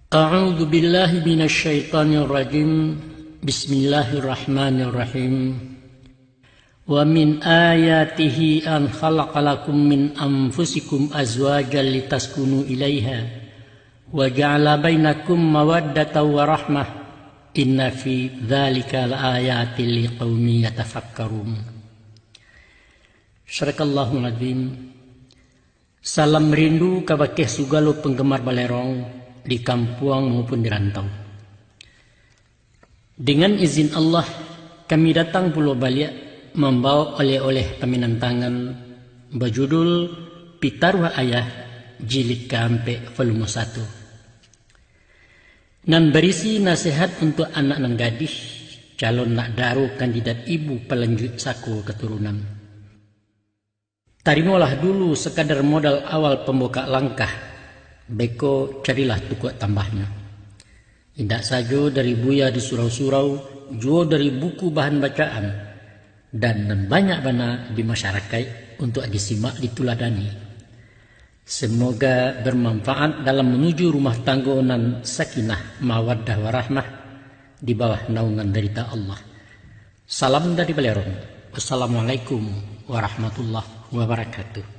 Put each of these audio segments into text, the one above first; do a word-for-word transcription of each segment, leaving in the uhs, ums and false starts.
أعوذ بالله من الشيطان الرجيم. بسم الله الرحمن الرحيم. ومن آياته أن خلق لكم من أنفسكم أزواجا لتسكنوا إليها وجعل بينكم مودة ورحمة إن في ذلك لآيات لقوم يتفكرون. صدق الله العظيم. Salam rindu kabakeh sagalo panggamar Balerong di kampuang maupun di rantau. Dengan izin Allah, kami datang pulo baliak mambaok oleh-oleh paminantangan bajudul Pitaruah Ayah jilid kaampek, volume satu, nan barisi nasihat untuak anak nan gadih, calon nak daro kandidat ibu palanjuik sako katurunan. Tarimolah dulu sakadar modal awal pambukak langkah, beko carilah tukuak tambahnyo. Indak sajo dari buya di surau-surau, juo dari buku bahan bacaan, dan nan banyak bana di masyarakaik untuak disimak dituladani. Semoga bermanfaat dalam manuju rumah tanggo nan sakinah, mawaddah warahmah di bawah naungan rida Allah. Salam dari Balerong. Wassalamualaikum warahmatullahi wabarakatuh.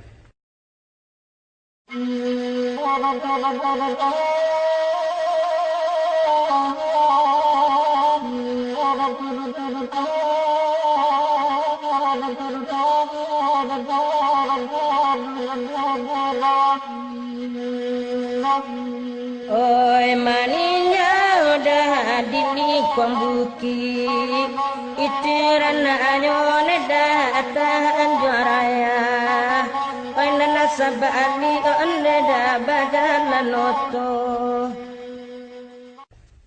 Oi, maninjau dah di lingkuang bukik, itu ranaknyo ne dah tahan juo rayah. Oi, nan sabalik, oh, ne dah bajalan oto.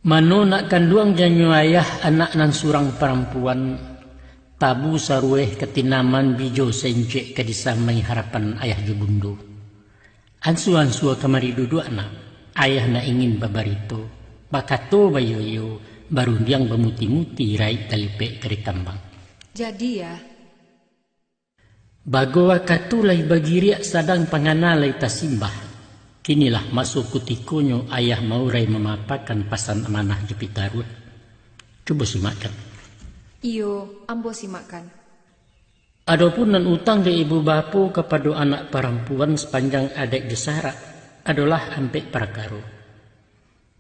Mano nak kanduang janyo ayah, anak nan surang parampuan, tabu sarueh ka tinaman, bijo saincek ka disamai, harapan ayah jo bundo. Ansua-ansua kamari duduak nak, ayah nak ingin babarito, bakato baiyo-iyo, barundiang bamuti-muti, raik talipek ka dikambang. Jadi, Yah? Bago wakatu lai bagiriak, sadang pangana lai tasimbah. Kinilah maso kutikonyo ayah maurai mamapakan pasan amanah jo pitaruah. Cubo simakkan. Iyo, ambo simakkan. Adopun nan utang dek ibu bapo kapado anak parampuan sapanjang adaik jo sarak, adolah ampek parakaro.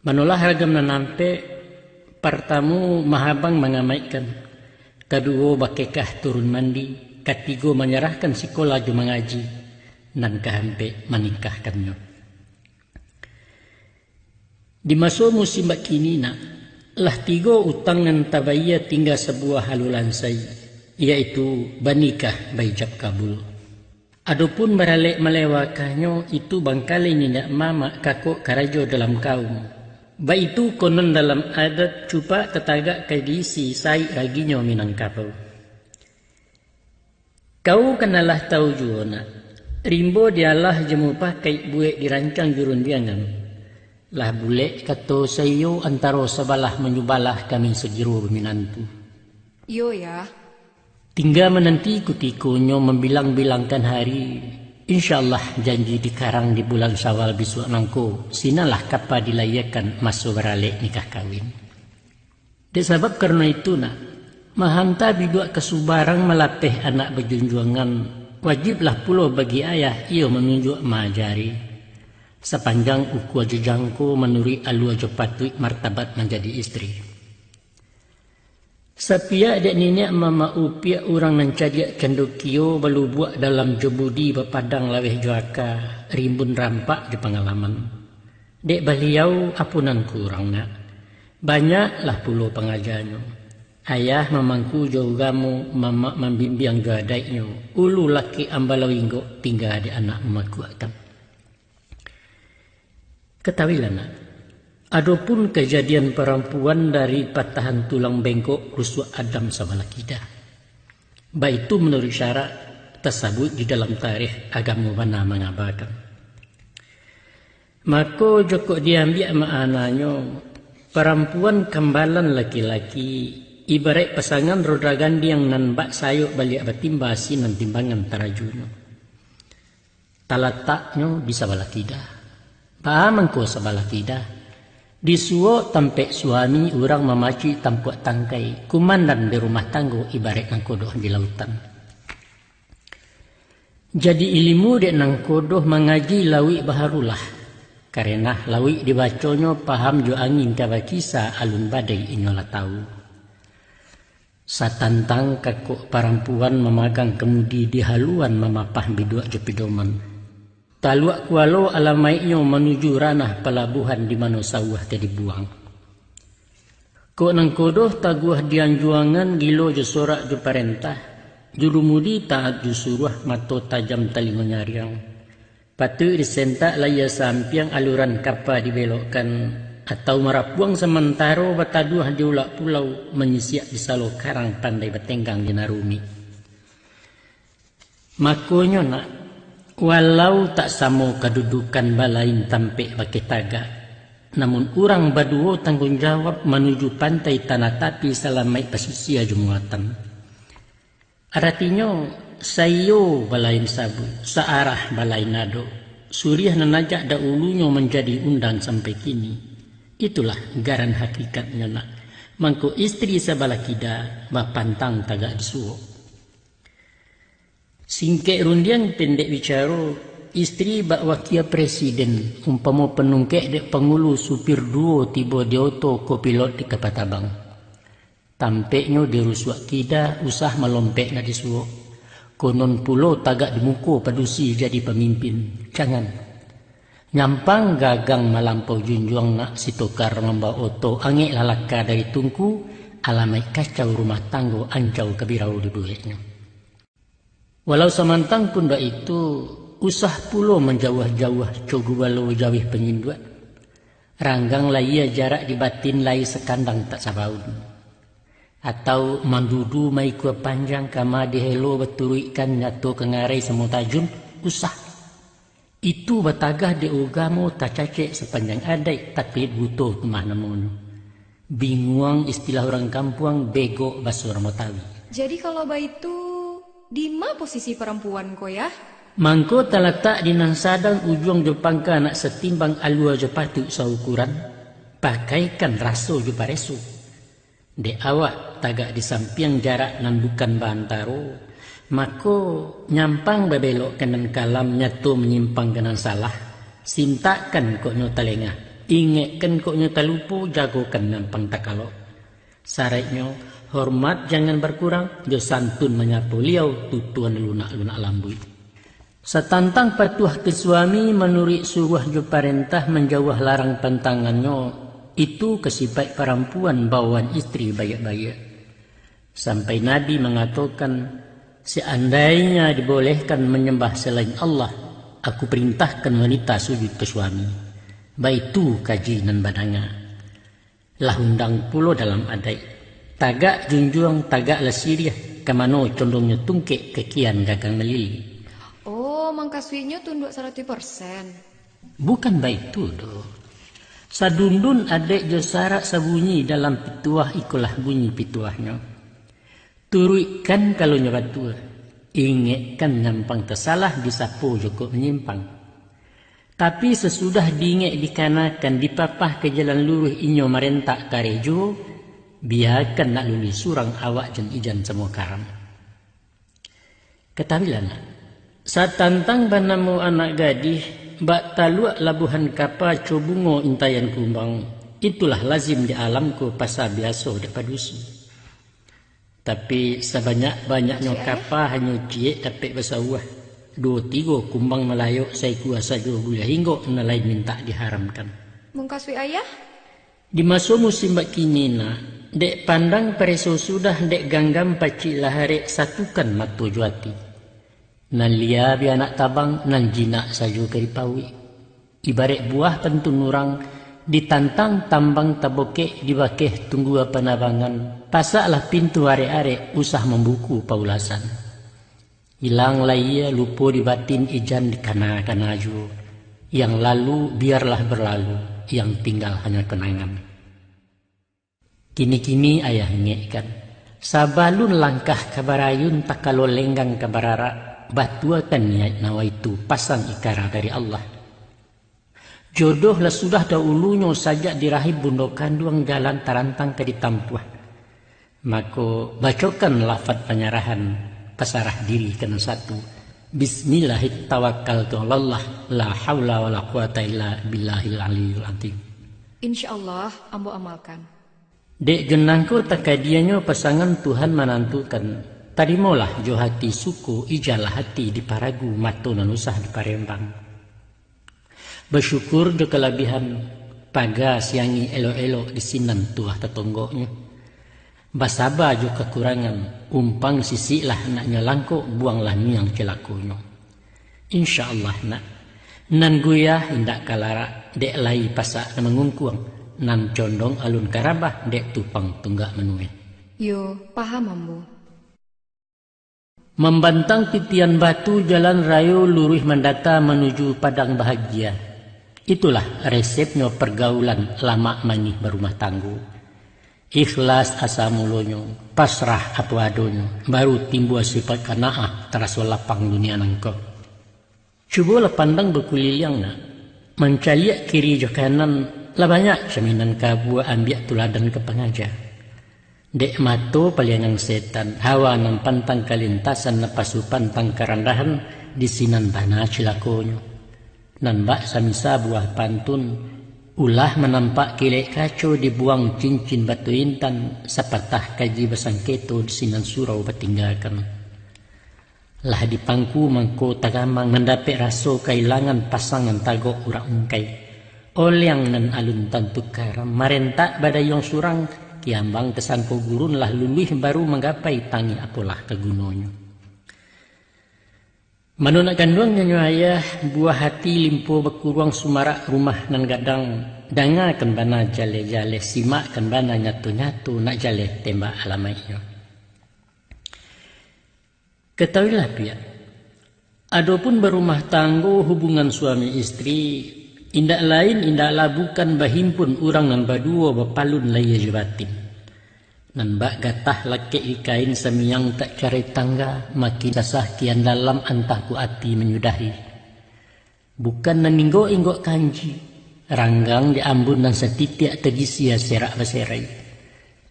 Manolah ragam nan ampek: partamo, mahabang mangamaikkan, kaduo, bakekah turun mandi, katigo, manyarahkan sikola jo mangaji, nan kaampek, manikahkannyo. Di maso musim bak kini nak, lah tigo utang nan tabayia, tingga sabuah alu lansai, yaitu banikah baijab kabul. Adopun baralek malewakannyo, itu bangkalai niniak mamak, kakok karajo dalam kaum. Baitu konon dalam adat, cupak tatagak ka diisi, saik raginyo Minangkabau. Kau kan alah tau juo nak, rimbo dialah jo mupakaik, buek dirancang jo rundiangan. Lah bulek kato saiyo, antaro sabalah manyubalah, kami sagiro baminantu. Iyo, Yah. Tingga mananti kutikonyo, mambilang-bilangkan hari. Insya Allah, janji dikarang di bulan Syawal bisuak nangko, sinanlah kapa dilayiekan maso baralek nikah kawin. Dek sabab karano itu nak, mahanta biduak ka subarang, malapeh anak bajunjuangan, wajiblah pulo bagi ayah iyo manunjuak maajari, sapanjang ukua jo jangko, manuruik alua jo patuik, martabat manjadi istri. Sapiak dek niniak mamak upiak, urang nan cadiak kandokia, balubuak dalam jo budi, bapadang laweh jo aka, rimbun rampak jo pangalaman. Dek baliau, apo nan kurang nak? Banyaklah pulo pangajanyo. Ayah mamangku jo ugamo, mamak mambimbiang jo adaiknyo, ulu lakek ambalau inggok, tingga dek anak mamakuakkan. Katahuilah nak, adopun kajadian parampuan dari patahan tulang bengkok, rusuak adam sabalah kida, baitu manuruik syarak, tasabuik di dalam tarikh agamo bana mangabakan. Mako, jokok diambiak maknanyo, parampuan kambalan laki-laki, ibaraik pasangan roda gandiang nan bak sayok baliak batimba, sinan timbangan tarajunyo. Talataknyo di sabalah kida. Baa mangko sabalah kida? Di suok tampek suami urang mamacik tampuak tangkai, kumandan di rumah tanggo ibaraik nangkodoh di lautan. Jadi ilimu dek nangkodoh mangaji lauik baharulah, karena lauik dibaconyo paham jo angin ka bakisa alun badai inyo lah tahu. Satantang kakok parampuan mamagang kamudi di haluan mamapah biduak jo pidoman. Taluak kualo alamaiknyo manuju ranah palabuhan di mano sauah ka dibuang. Kok nangkodoh taguah di anjuangan gilo jo sorak jo parentah, jurumudi taat jo suruah mato tajam talingo nyariang. Patuik disentak layia sampiang aluran kapa dibelokkan, atau marapuang samantaro bataduah di ulak pulau manyisiak di salo karang pandai batenggang di nan rumik. Makonyo nak, walau tak samo kadudukan balain tampek bakeh tagak, namun urang baduo tangguang jawab manuju pantai tanah tapi salamaik pasisia jo muatan. Aratinyo, saiyo balain sabuik, saarah balain nado, suriah nan ajak daulunyo manjadi undang sampai kini. Itulah garan hakikatnyo nak. Mangko istri sabalah kida bapantang tagak di suok. Singkek rundiang pendek bicaro, istri bak wakia presiden, umpamo panungkek dek pangulu supir duo tibo di oto kopilot di kapa tabang. Tampeknyo di rusuak kida usah malompek nak di suok. Konon pulo tagak di muko padusi jadi pamimpin. Jangan. Nyampang gagang malampau junjuang nak sitokar mambao oto angek lalaka dari tungku, alamaik kacau rumah tanggo ancau kabirau dibueknyo. Walau samantang pun baitu, usah pulo manjauah-jauah co gubalo jauih panyinduak. Ranggang layia jarak di batin lai sakandang tak sabaun. Atau mandudu maikua panjang kama dihelo baturuikkan nyato ka ngarai samo tajun, usah. Itu batagah dek ugamo tacacek sapanjang adaik taklid buto tu mah namonyo. Binguang istilah urang kampuang, begok baso urang Batawi. Jadi kalau baitu, di ma posisi parampuan ko yah? Mangko talatak di nan sadang ujuang jo pangka nak satimbang alua jo patuik saukuran, pakaikan raso jo pareso. Dek awak tagak di sampiang jarak nan bukan baantaro, mako nyampang babelok ka nan kalam nyato manyimpang ka nan salah, sintakkan kok nyo talengah, ingekkan kok nyo talupo, jagokan nyampang takalok. Saraiknyo, hormat jangan barkurang, jo santun manyapo liau tutuan lunak-lunak lambuik. Satantang patuah ka suami manuruik suruah jo parentah manjauah larang pantangannyo, itu ka sipaik parampuan bawaan istri baiak-baiak. Sampai Nabi mangatokan, seandainya dibolehkan manyambah salain Allah, aku parintahkan wanita sujud ka suami. Baitu kaji nan badanga. Lah undang pulo dalam adaik. Tagak junjuang, tagaklah siriah, ka mano condongnyo tungkek, ka kian gagang malilik. Oh, mangkasuiknyo tunduak saratuih persen. Bukan baitu doh. Sadundun adaik jo sarak sabunyi dalam pituah, ikolah bunyi pituahnyo. Turuikkan kalau nyo batua. Ingekkan nyampang tasalah, disapo jo kok manyimpang. Tapi sasudah diingek dikanakan, dipapah ka jalan luruih inyo marentak kareh juo, biakan nak luluih surang awak jan ijan samo karam. Katahuilah nak, satantang banamo anak gadih, bak taluak labuahan kapa co bungo intaian kumbang, itulah lazim di alam ko, pasa biaso dek padusi. Tapi sabanyak-banyaknyo kapa hanyo ciek dapek basauah. Duo tigo kumbang malayok, saikua sajo buliah inggok, nan lain mintak diharamkan. Mungkasuik ayah? Di maso musim bak kini nak, dek pandang pareso sudah, dek ganggam pacik lah arek, satukan mato jo ati. Nan lia bia nak tabang, nan jinak sajo ka dipauik. Ibaraik buah pantun urang, ditantang tambang tabokek, dibakeh tunggua panabangan, pasaklah pintu arek-arek, usah mambuku paulasan. Ilang layia lupo di batin, ijan dikana-kana juo. Yang lalu biarlah berlalu, yang tinggal hanya kenangan. Kini-kini ayah ingekkan, sabalun langkah ka barayun, takalo lenggang ka bararak, batuakan niaik nawaitu, pasang ikara dari Allah. Jodoh lah sudah dahulunyo sajak di rahim bundo kanduang jalan tarantang ka ditampuah. Mako, bacokan lafaz panyarahan, pasarah diri ka nan satu. Bismillahit tawakkaltu alallah, la haula wala quwata illa billahil aliyil azim. Insya Allah, ambo amalkan. Dek jo nangko takadianyo pasangan Tuhan manantukan, tarimolah jo hati suko, ijalah hati diparagu, mato nan usah diparembang. Basyukur jo kalabihan, paga siangi elok-elok di sinan tuah tatonggoknyo. Basaba jo kakurangan, umpang sisiklah nak nyo langkok, buanglah niang cilakonyo. Insya Allah nak, nan guyah indak ka larak, dek lai pasak nan mangungkuang, nan condong alun ka rabah, dek tupang tunggak manueh. Yo, paham ambo. Mambantang titian batu jalan rayo luruih mandata manuju padang bahagia. Itulah resepnyo pergaulan lamak manih barumah tanggo. Ikhlas asa mulonyo, pasrah apo adonyo, baru timbua sifat qanaah, taraso lapang dunia nangko. Cubolah pandang bakuliliang nak, mancaliak kiri jo kanan, lah banyak caminan kabua, ambiak tuladan ka pangaja. Dek mato paliangan setan, hawa nan pantang kalintasan, napasu pantang karandahan, di sinan bana cilakonyo. Nan bak samisa buah pantun, ulah manampak kilek kaco, dibuang cincin batu intan, sapatah kaji basangketo, di sinan surau batinggakan. Lah dipangku mangko tagamang, mandapek raso kailangan, pasangan tagok urak ungkai. Oliang nan alun tantu karam, marentak badayuang surang, kiambang tasangko gurun, lah luluih baru manggapai, tangih apolah ka gunonyo. Mano nak kanduang nyo ayah, buah hati limpo bakuruang, sumarak rumah nan gadang, dangakan bana jaleh-jaleh, simakkan bana nyato-nyato, nak jaleh tembak alamaiknyo. Katahuilah piak, adopun barumah tanggo, hubungan suami istri, indak lain, indaklah bukan, bahimpun urang nan baduo, bapalun lahia jo batin. Nan bak gatah lakek di kain, samiang tak carai tangga, makin sasah kian dalam, antah kok ati manyudahi. Bukan nan inggok-inggok kanji, ranggang di ambun nan satitiak, tagisia serak baserai.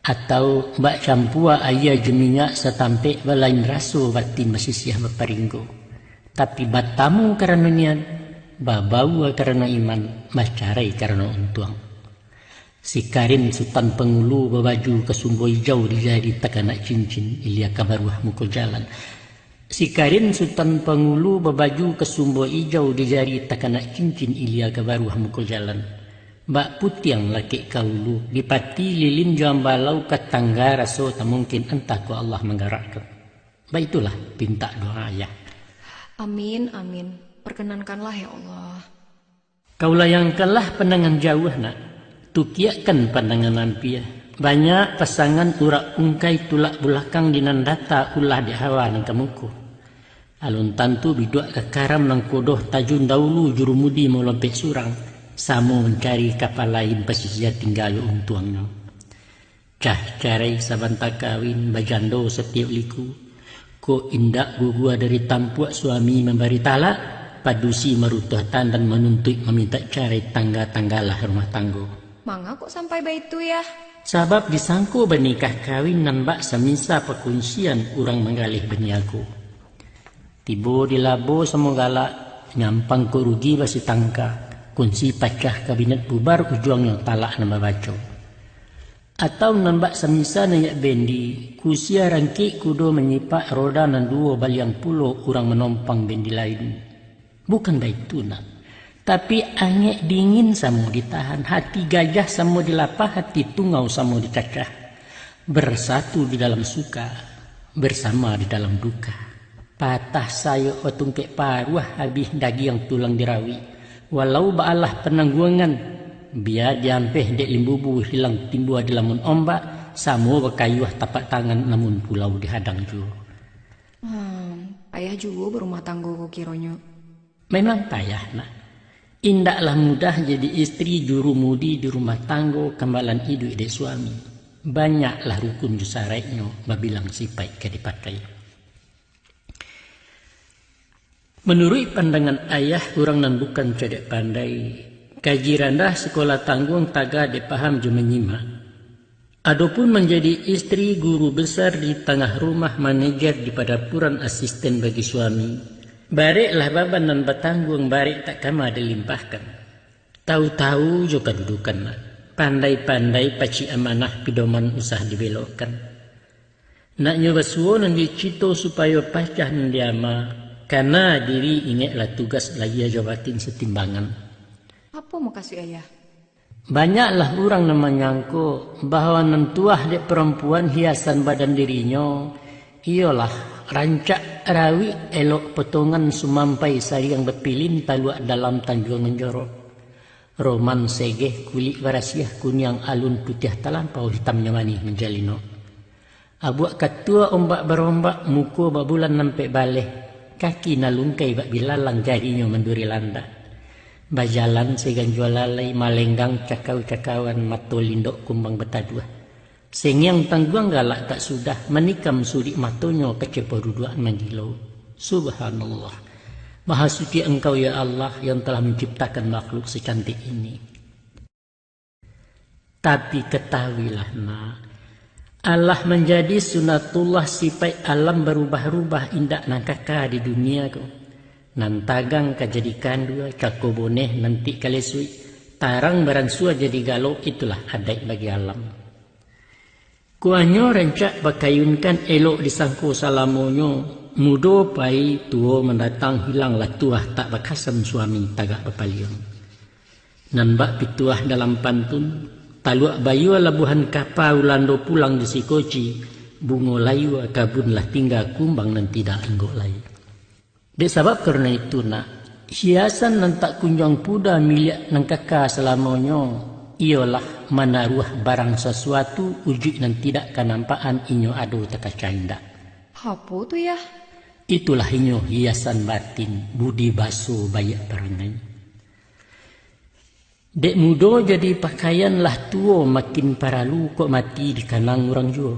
Atau bak campua aia jo minyak, satampek balain raso, batin basisiah baparinggo. Tapi batamu karano niat, babaua karano iman, bacarai karano untuang. Sikarin Sutan Pangulu, babaju kasumbo ijau, di jari takanak cincin, ilia ka baruah muko jalan. Sikarin Sutan Pangulu, babaju kasumbo ijau, di jari takanak cincin, ilia ka baruah muko jalan. Bak putiang lakek ka ulu, dipati lilin jo ambalau, ka tangga raso tamungkin, antah kok Allah manggarakkan. Baitulah pintak doa ayah. Amin, amin. Perkenankanlah, ya Allah. Kau layangkanlah pandangan jauah nak, tukiakkan pandangan ampia. Banyak pasangan urak ungkai, tulak bulakang di nan data, ulah dek hawa nan ka muko. Alun tantu biduak ka karam, nan kodoh tajun daulu, jurumudi malompek surang, samo mancari kapa lain, pasisia tingga jo untuangnyo. Cah carai sabanta kawin, bajando satiok liku. Kok indak gugua dari tampuak, suami mambari talak, padusi maruntuah tandan, manuntuik mamintak carai, tangga-tanggalah rumah tanggo. Manga kok sampai baitu, Yah? Sabab disangko banikah kawin, nan bak samisa pakunsian, urang manggaleh baniago. Tibo di labo samo galak, nyampang kok rugi basitangka, kunsi pacah kabinet bubar, ujuangnyo talak nan babaco. Atau nan bak samisa naiak bendi, kusia rangkik kudo manyipak, roda nan duo baliang pulo, urang manompang bendi lain. Bukan baitu nak, tapi angek dingin samo ditahan, hati gajah samo dilapah, hati tungau samo dicacah. Bersatu di dalam suka, bersama di dalam duka. Patah sayok batungkek paruah, habih dagiang tulang dirawik. Walau baalah panangguangan, bia diampeh dek limbubu, hilang timbua dilamun ombak, samo bakayuah tapak tangan, namun pulau dihadang juo. Hmm, payah juo barumah tanggo ko kironyo. Memang payah nak. Indaklah mudah jadi istri, jurumudi di rumah tanggo, kambalan iduik dek suami. Banyaklah rukun jo saraiknyo, babilang sipaik ka dipakai. Manuruik pandangan ayah, urang nan bukan cadiak pandai, Kaji randah sikolah tangguang taga dek paham jo manyimak. Adopun manjadi istri guru besar di tangah rumah, manajer di padapuran, asisten bagi suami, bareklah baban nan batangguang, barek tak kama dilimpahkan. Tahu-tahu jo kadudukan nak. Pandai-pandai pacik amanah, pidoman usah dibelokkan. Naknyo basuo nan dicito supayo pacah nan diama, kana diri ingeklah tugas, lahia jo batin satimbangan. Apo mukasuik Ayah? Banyaklah urang nan manyangko bahwa nan tuah dek parampuan hiasan badan dirinyo, iyolah rancak rawik elok potongan sumampai sariang bapilin taluak dalam tanjuang manjorok. Roman segeh kulik barasiah kuniang alun putiah talampau hitamnyo manih manjalino. Abuak katua ombak barombak, muko bak bulan nampek baleh, kaki nan lungkai bak bilalang, jarinyo manduri landak. Bajalan se ganjua lalai, malenggang cakau-cakauan, mato lindok kumbang bataduah. Sengiang tangguang galak tak sudah, manikam sudik matonyo kacepo duduak manggilo. Subhanallah. Maha suci Engkau ya Allah yang telah menciptakan makhluk secantik ini. Tapi ketahuilah nak, alah manjadi sunatullah sipaik alam barubah-rubah, indak nan kaka di dunia ko. Nan tagang ka jadi kandua, cako boneh nanti ka lesuik, tarang baransua jadi galok, itulah adaik bagi alam. Kuahnyo rancak bakayunkan, elok disangko salamonyo, mudo pai tuo mandatang, hilanglah tuah tak bakasan, suami tagak bapaliang. Nan bak pituah dalam pantun, taluak bayua labuahan kapa, ulando pulang di sikoci, bungo layua kabun lah tingga, kumbang nan tidak inggok lai. Dek sabab karano itu nak, hiasan nan tak kunjuang puda miliak nan kaka salamonyo, iyolah manaruah barang sasuatu, ujuik nan tidak kanampakan inyo ado takaca indak. Apo tu, Yah? Itulah inyo hiasan batin, budi baso, baiak parangai. Dek mudo jadi pakaian, lah tuo makin paralu, kok mati dikanang urang juo.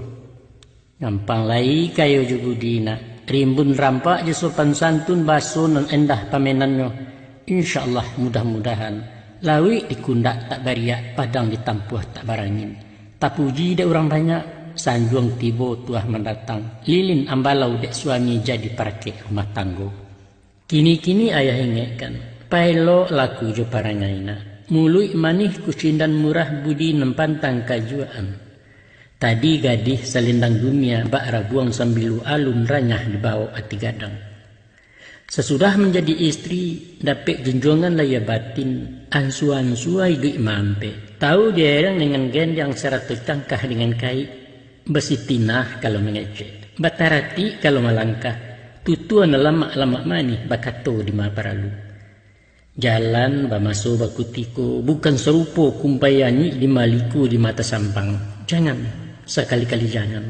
Gampang lai kayo jo budi nak, rimbun rampak jo sopan santun, baso nan endah pamenannyo. Insya Allah, mudah-mudahan, lauik dikundak tak bariak, padang ditampuah tak barangin. Tapuji dek urang banyak, sanjuang tibo tuah mandatang, lilin ambalau dek suami, jadi parakek rumah tanggo. Kini-kini Ayah ingekkan, paelok laku jo parangai nak. Muluik manih kucindan murah, budi nan pantang kajuaan. Tadi gadih salendang dunia, bak rabuang sambilu alun, ranyah dibawok ati gadang. Sasudah manjadi istri, dapek junjuangan lahia batin, ansua-ansua iduik maampek. Tahu diereng dengan gendang, sarato cangkah dengan kaik. Basitinah kalau mangecek, bataratik kalau malangkah, tutua nan lamak-lamak manih, bakato dima paralu. Jalan bamaso bakutiko, bukan sarupo kumpai anyuik di maliko di mata sampang. Jangan, sakali-kali jangan.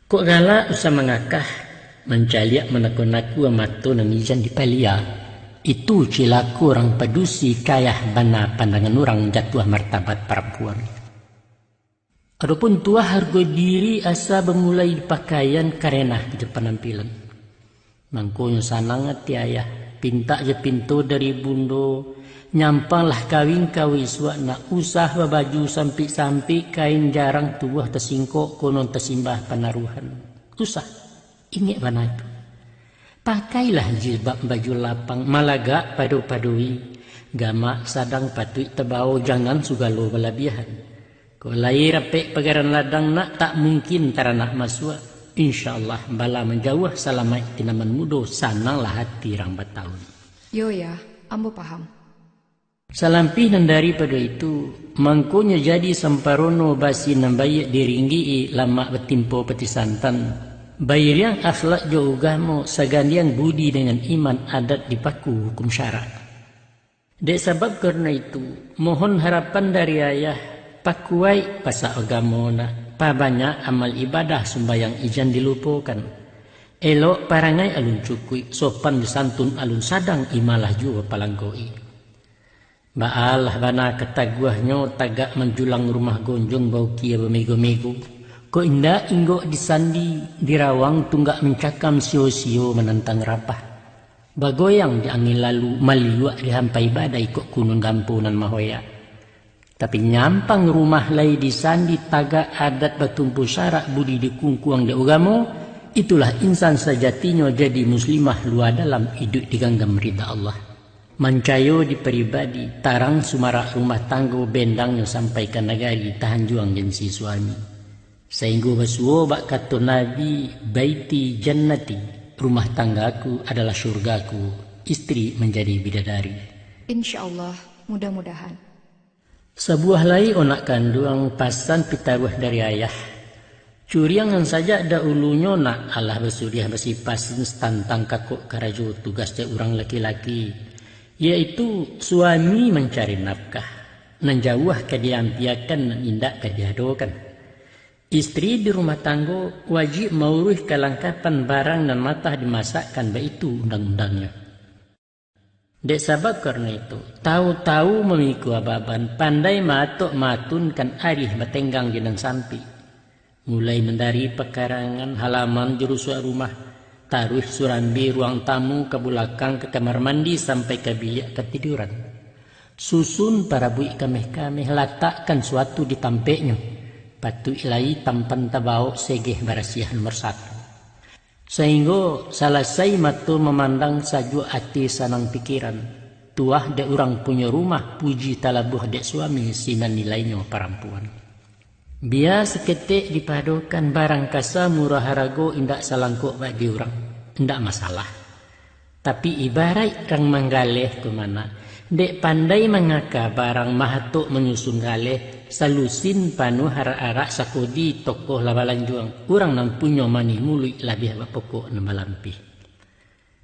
Kok galak usah mangakah, mancaliak manakua-nakua, mato nan ijan dipalia. Itu cilako urang padusi, kayah bana pandangan urang, jatuah martabat parampuan. Adopun tuah hargo diri, asa bamulai di pakaian, karenah jo panampilan. Mangkonyo sanang ati Ayah, pintak jo pinto dari Bundo, nyampanglah kawin ka isuak nak, usah babaju sampik-sampik, kain jarang tubuah tasingkok, konon tasimbah panaruhan. Usah. Ingek bana tu. Pakailah jilbab baju lapang, malagak pado-padoi, gamak sadang patuik tabao, jangan sugalo balabiahan. Kok lai rapek pagaran ladang nak, tak mungkin taranak masuak. Insya Allah, bala manjauah, salamaik tinaman mudo, sananglah ati rang batahun. Yo, Yah, ambo paham. Salampih nan daripado itu, mangkonyo jadi samparono basi nan baiak diringgik-i, lamak batimpo pati santan. Bairiang akhlak jo ugamo, sagandiang budi dengan iman, adat dipaku hukum syarak. Dek sabab karano itu, mohon harapan dari Ayah, pakuaik pasak ugamo nak, pabanyak amal ibadah, sumbayang ijan dilupokan. Elok parangai alun cukuik, sopan jo santun alun sadang, imalah juo palangkoi. Baalah bana kataguahnyo, tagak manjulang rumah gonjong, baukia bamego-mego. Kok indak inggok disandi, dirawang tunggak mancakam, sio-sio manantang rapah. Bagoyang di angin lalu, maliuak dihampai badai kok gunung gampo nan mahoyak. Tapi nyampang rumah lai disandi, tagak adat batumpu syarak, budi dikungkuang dek ugamo, itulah insan sajatinyo jadi muslimah lua dalam, iduik diganggam rida Allah. Mancayo di paribadi, tarang sumarak rumah tanggo, bendangnyo sampai ka nagari, tahanjuang gengsi suami. Sainggo basuo bak kato Nabi, "Baiti jannati, rumah tanggaku adalah syurgaku, istri manjadi bidadari." Insya Allah, mudah-mudahan. Sabuah lai onak kanduang, pasan pitaruah dari ayah. Curiang nan sajak dahulunyo nak alah basuriah basipasin tantang kakok karajo tugas dek urang laki-laki, yaitu suami mancari nafkah, nan jauah ka diampiakan, nan indak ka diadokan. Istri di rumah tanggo wajib mauruih kalangkapan barang nan matah dimasakkan, baitu undang-undangnyo. Dek sabab karano itu, tahu-tahu mamikua baban, pandai maatok maatunkan arih batenggang di nan sampik. Mulai nan dari pakarangan, halaman, jo rusuak rumah, taruih surambi, ruang tamu, ka bulakang, ka kamar mandi, sampai ka biliak katiduran. Susun parabuik kameh-kameh, latakkan suatu di tampeknyo. Patuik lai tampan tabaok, segeh barasiah nomor satu. Sainggo salasai mato mamandang, sajuak ati sanang pikiran. Tuah dek urang punyo rumah, puji talabuah dek suami, sinan nilainyo parampuan. Bia saketek dipadokan, barang kasa murah harago, indak salangkok bak di urang, indak masalah. Tapi ibaraik rang manggaleh tu mana, dek pandai mangaka barang, mahatok manyusun galeh, salusin panuah arak-arak, sakodi tokoh lah balanjuang, urang nan punyo manih muluik, labiah bak pokok nan balampih.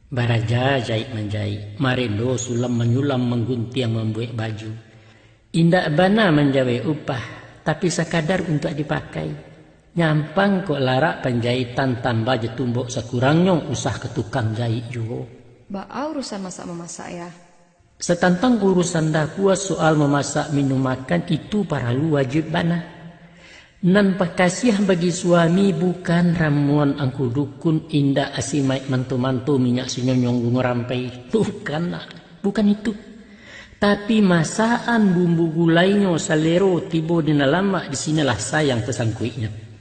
Baraja jaik manjaik, marendo sulam manyulam, mangguntiang mambuek baju. Indak bana manjawek upah, tapi sakadar untuak dipakai. Nyampang kok larak panjaitan, tambah jo tumbok sakurangnyo, usah ka tukang jaik juo. Baa urusan masak mamasak, Yah? Satantang urusan dapua, soal mamasak minum makan, itu paralu wajib bana. Nan pakasiah bagi suami bukan ramuan angku dukun, indak asimaik manto-manto, minyak sinyonyong, bungo rampai. Bukan, nak. Bukan itu. Tapi masakan bumbu gulainyo, salero tibo di nan lamak, di sinilah sayang tasangkuiknyo.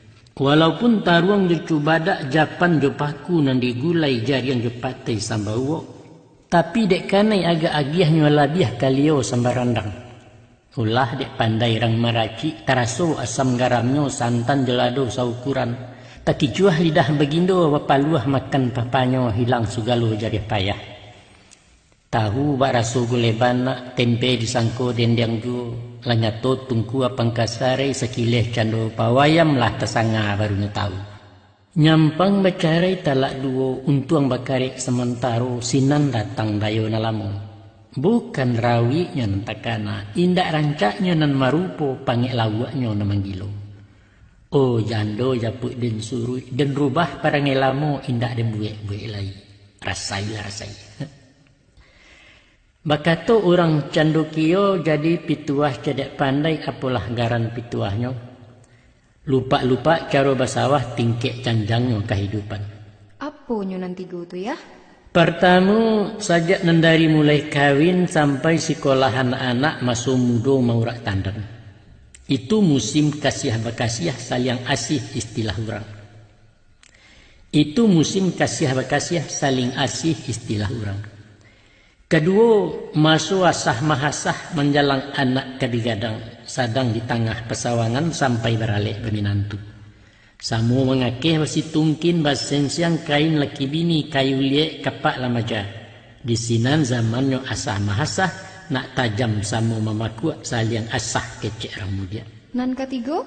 Walaupun taruang jo cubadak, japan jo paku nan digulai, jariang jo patai sambawok, tapi dek kanai agak agiahnyo, labiah kalio sambarandang. Ulah dek pandai rang maracik, taraso asam garamnyo, santan jo lado saukuran. Takicuah lidah bagindo, bapaluah makan papanyo, hilang sagalo jariah payah. Tahu bak raso gulai banak, tempe disangko dendeng juo, lah nyato tungku apang kasarai, sakileh cando pawayam, lah tasanga barunyo tahu. Nyampang bacarai talak duo, untuang bakarek samantaro, sinan datang dayo nan lamo. Bukan rawiknyo nan takana, indak rancaknyo nan marupo, pangek lauaknyo nan manggilo. Oh jando japuik den suruik, den rubah parangai lamo, indak den buek-buek lai. Rasailah, rasai. Bakato urang candokio, jadi pituah cadiak pandai, apolah garan pituahnyo. Lupak-lupak caro basawah, tingkek janjangnyo kahidupan. Aponyo nan tigo tu, Yah? Partamo, sajak nan dari mulai kawin sampai sikolahan anak, maso mudo maurak tandan. Itu musim kasiah bakasiah, saliang asih istilah urang. Itu musim kasiah bakasiah, saling asih istilah urang. Kaduo, maso asah mahasah, manjalang anak ka digadang, sadang di tangah pasawangan, sampai baralek baminantu. Samo mangakeh basitungkin, basensiang kain laki bini, kayu liek kapak lamaja. Di sinan zamannyo asah mahasah, nak tajam samo mamakuak, saliang asah kecek rang mudiak. Nan katigo?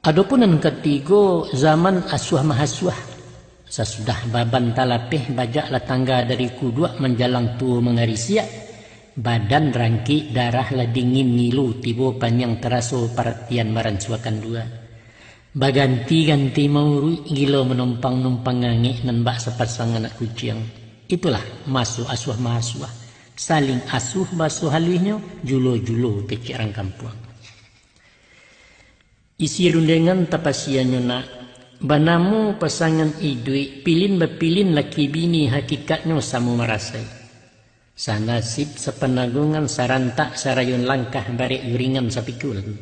Adopun nan katigo, zaman asuah mahasuah. Sasudah baban talapeh, bajak lah tangga dari kuduak, manjalang tuo mangarisiak, badan rangkik, darah lah dingin, ngilu tibo paniang, taraso paratian maransuakan dua. Baganti-ganti mauruik, gilo manumpang-numpang, ngangek nan bak sapasang anak kuciang. Itulah maso asuah mahasuah, saling asuh baso haluihnyo, julo-julo kecek rang kampuang. Isi rundengan tapasianyo nak, Banamo pasangan iduik, pilin bapilin laki bini, hakikatnyo samo marasai. Sanasib sapananggungan, sarantak sarayun langkah, barek juringan sapikulan.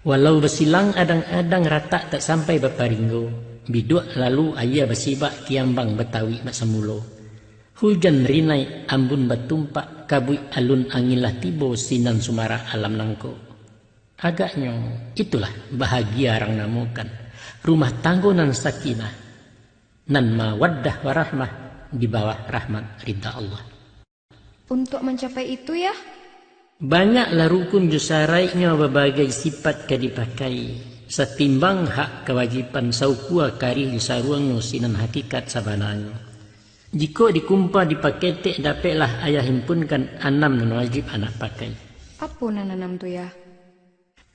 Walau basilang adang-adang, ratak tak sampai baparinggo, biduak lalu aia basibak, kiambang batawik bak samulo. Hujan rinai, ambun batumpak, kabuik alun angin lah tibo, sinan sumarak alam nangko. Agaknyo, itulah bahagia rang namokan rumah tanggo nan sakinah, nan mawaddah warahmah di bawah rahmat ridha Allah. Untuak mancapai itu, Yah? Banyaklah rukun jo saraiknyo, babagai sipat ka dipakai, satimbang hak kawajiban, saukua karih jo saruangnyo, sinan hakikat sabananyo. Jikok dikumpa dipaketek, dapeklah ayah himpunkan anam nan wajib anak pakai. Apo nan anam tu, Yah?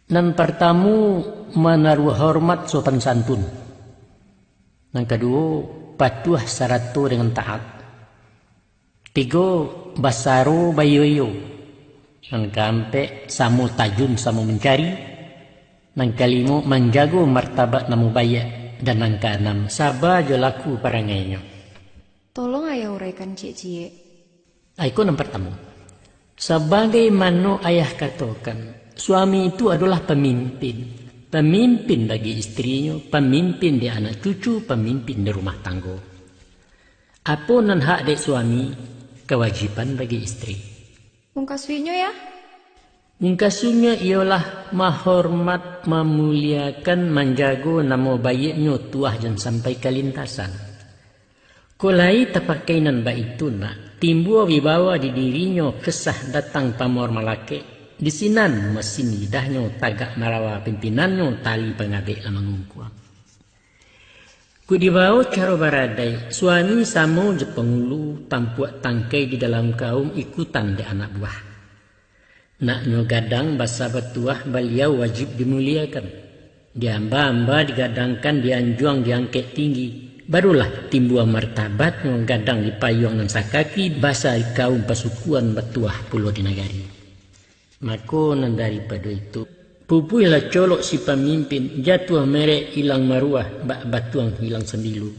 Nan partamu, manaruah hormat sopan santun. Nan kaduo, patuah sarato dengan taat. Tigo, basaro baiyo-iyo. Nan kaampek, samo tajun samo mancari. Nan kalimo, manjago martabat namo baiak. Dan nan kaanam, saba jo laku parangainyo. Tolong ayah uraikan ciek-ciek. Iko nan partamo. Sabagaimano ayah katokan, suami itu adolah pamimpin. Pamimpin bagi istrinyo, pamimpin di anak cucu, pamimpin di rumah tanggo. Apo nan hak dek suami, kawajiban bagi istri. Mungkasuiknyo, Yah? Mungkasuiknyo iyolah mahormat, mamuliakan, manjago namo baiaknyo, tuah jan sampai kalintasan. Kok lai tapakai nan baitu nak, timbua wibawa di dirinyo, kesah datang pamor malakek, di sinan masin lidahnyo, tagak marawa pimpinannyo, tali pangabek lah mangungkuang. Kok dibao caro baradai, suami samo jo pangulu, tampuak tangkai di dalam kaum, ikutan dek anak buah. Naknyo gadang basa batuah, baliau wajib dimuliakan. Diamba-amba digadangkan, dianjuang diangkek tinggi, barulah timbua martabatnyo, gadang di payuang nan sakaki, basa di kaum pasukuan, batuah pulo di nagari. Mako nan daripado itu, pupuihlah colok si pamimpin, jatuah merek ilang maruah, bak batuang hilang sambilu.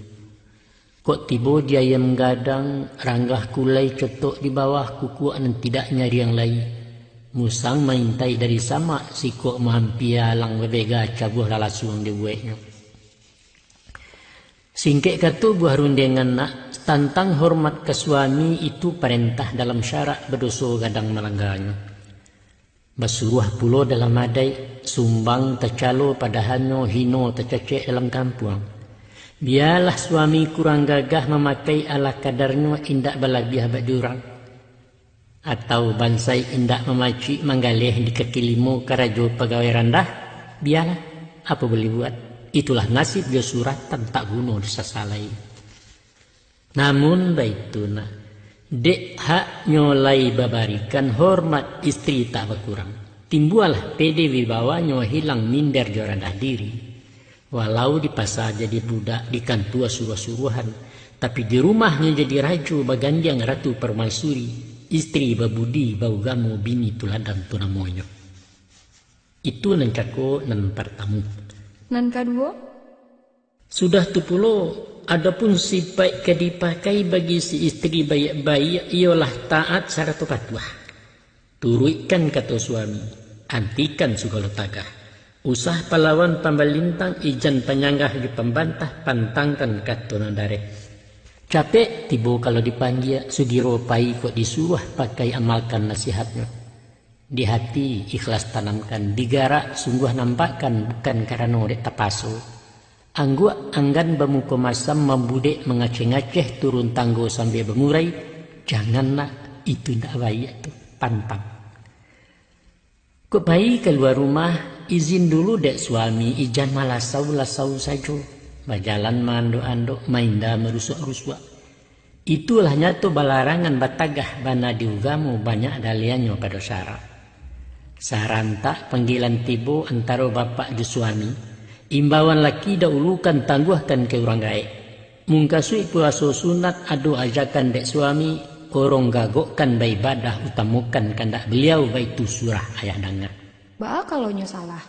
Kok tibo di ayam gadang, ranggah kulai cotok di bawah, kukuak nan tidak nyariang lai. Musang maintai dari samak, sikok maampia alang babega, cabuah lah lasuang dibueknyo. Singkek kato buah rundiangan nak, tantang hormat ka suami, itu parentah dalam syarak, badoso gadang malangganyo. Basuruah pulo dalam adaik, sumbang tacalo padahanyo, hino tacacek dalam kampuang. Bialah suami kurang gagah mamakai ala kadarnyo, indak balabiah bak di urang. Atau bansai indak mamacik manggaleh di kaki limo karajo pagawai randah, bialah, apo buliah buat, itulah nasib jo suratan, tak guno disasalai. Namun baitu nak, dek haknyo lai babarikan, hormat istri tak bakurang. Timbualah pede wibawanyo, hilang minder jo randah diri. Walau di pasa jadi budak, di kantua suruah-suruahan, tapi di rumahnyo jadi rajo, bagandiang ratu parmansuri, istri babudi, baugamo, bini tuladan tu namonyo. Itu nan cako nan partamu. Nan kaduo? Sudah tu pulo, adopun sipaik ka dipakai bagi si istri baiak-baiak, iyolah taat sarato patuah. Turuikkan kato suami, antikan sagalo tagah. Usah palawan pambalintang, ijan panyanggah jo pambantah, pantangkan kato nan dareh. Capek tibo kalau dipanggia, sugiro pai kok disuruah, pakai amalkan nasihatnyo. Di hati ikhlas tanamkan, di garak sungguah nampakkan, bukan karano dek tapaso. Angguak anggan bamuko masam, mambudek mangaceh-ngaceh, turun tanggo sambia bamurai, janganlah, itu indak baiak tu, pantang. Kok pai kalua rumah, izin dulu dek suami, ijan malasau-lasau sajo, bajalan maandok-andok, mainda marusuak-rusuak. Itulah nyato balarangan, batagah bana di ugamo, banyak daliannyo pado syarak. Sarantak panggilan tibo antaro bapak jo suami, imbauan laki daulukan, tangguahkan ka urang gaek. Mungkasuik puaso sunat, ado ajakan dek suami, orong gagokkan baibadah, utamokan kandak baliau, baitu surah ayah danga. Baa kalau nyo salah?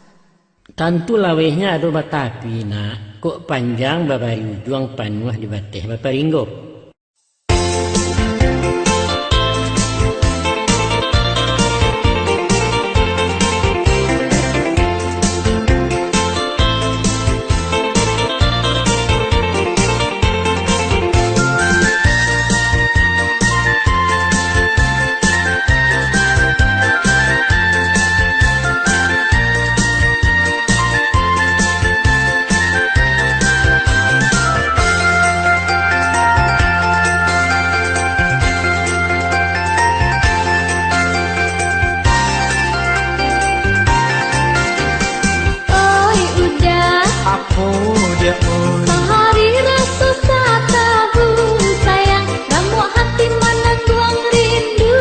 Tantu lawehnya ado batapi, nak. Kok panjang babari ujuang, panuah di bateh baparinggo. Oi, udah. Apo dia, oi? Sahari raso satahun, sayang. Ramuak hati manangguang rindu,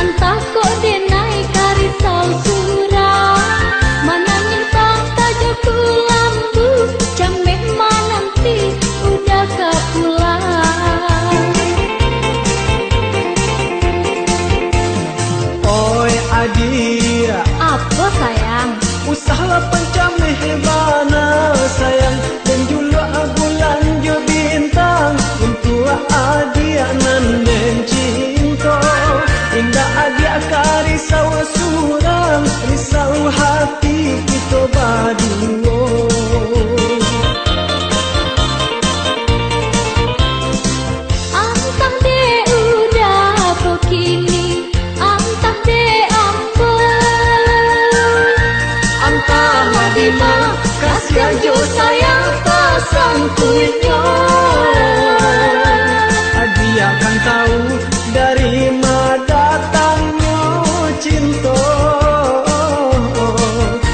antah kok denai ka risau surang. Manangih banta jo kulambu, cameh mananti udah ka pulang. Oi, adiak. Apo, sayang? Usahlah pancameh bana, sayang, den juluak bulan jo bintang, untuak adiak nan den cinto. Indak adiak ka risau surang, risau hati kito baduo. Antah dek udah ko kini, antah dek ambo. Antahlah dima, kasian jo sayang tasangkuiknyo. Adiak kan tau dari ma datangnyo cinto.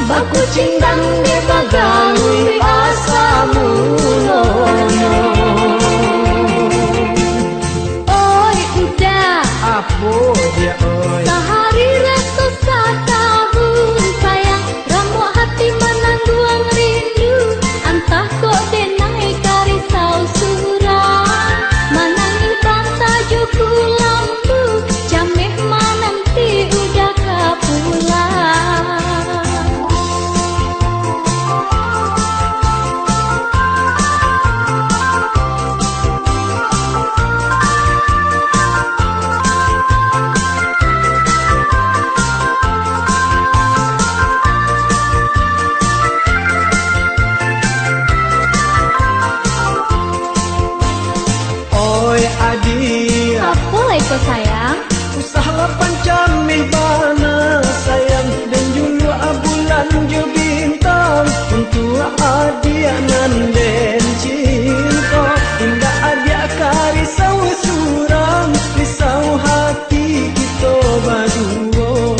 Bakucing dan dek bagalui asa mulonyo. Oi, udah. Apo dia, oi? Sahari raso satahun, sayang. Ramuak hati manangguang rindu, antah kok denai ka risau surang. Manangih banta jo kulambu, cameh mananti udah ka pulang. Oi, adiak. Apo lai ko, sayang? Usahlah pancameh bana, sayang, den juluak bulan jo bintang, untuak adiak nan den cinto. Indak adiak ka risau surang, risau hati kito baduo.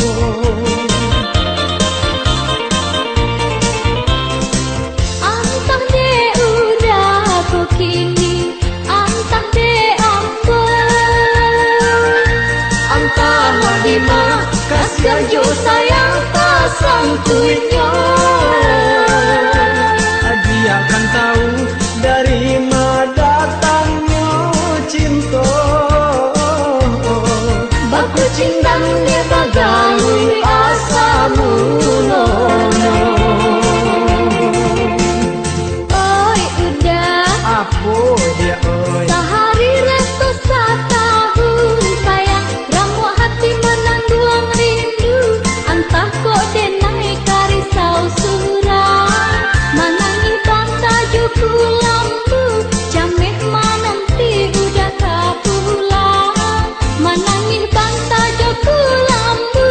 Antah dek udah ko kini, antah dek ambo. Antahlah dima, kasian jo sayang tasangkuiknyo. Adiak kan tau dari ma datangnyo cinto. Bakucing dan dek bagalui asa mulonyo. Oi, udah. Apo dia, oi? Sahari raso satahun, sayang. Ramuak hati manangguang rindu, antah kok denai ka risau surang. Manangih banta jo kulambu, cameh mananti udah ka pulang. Manangih banta jo kulambu,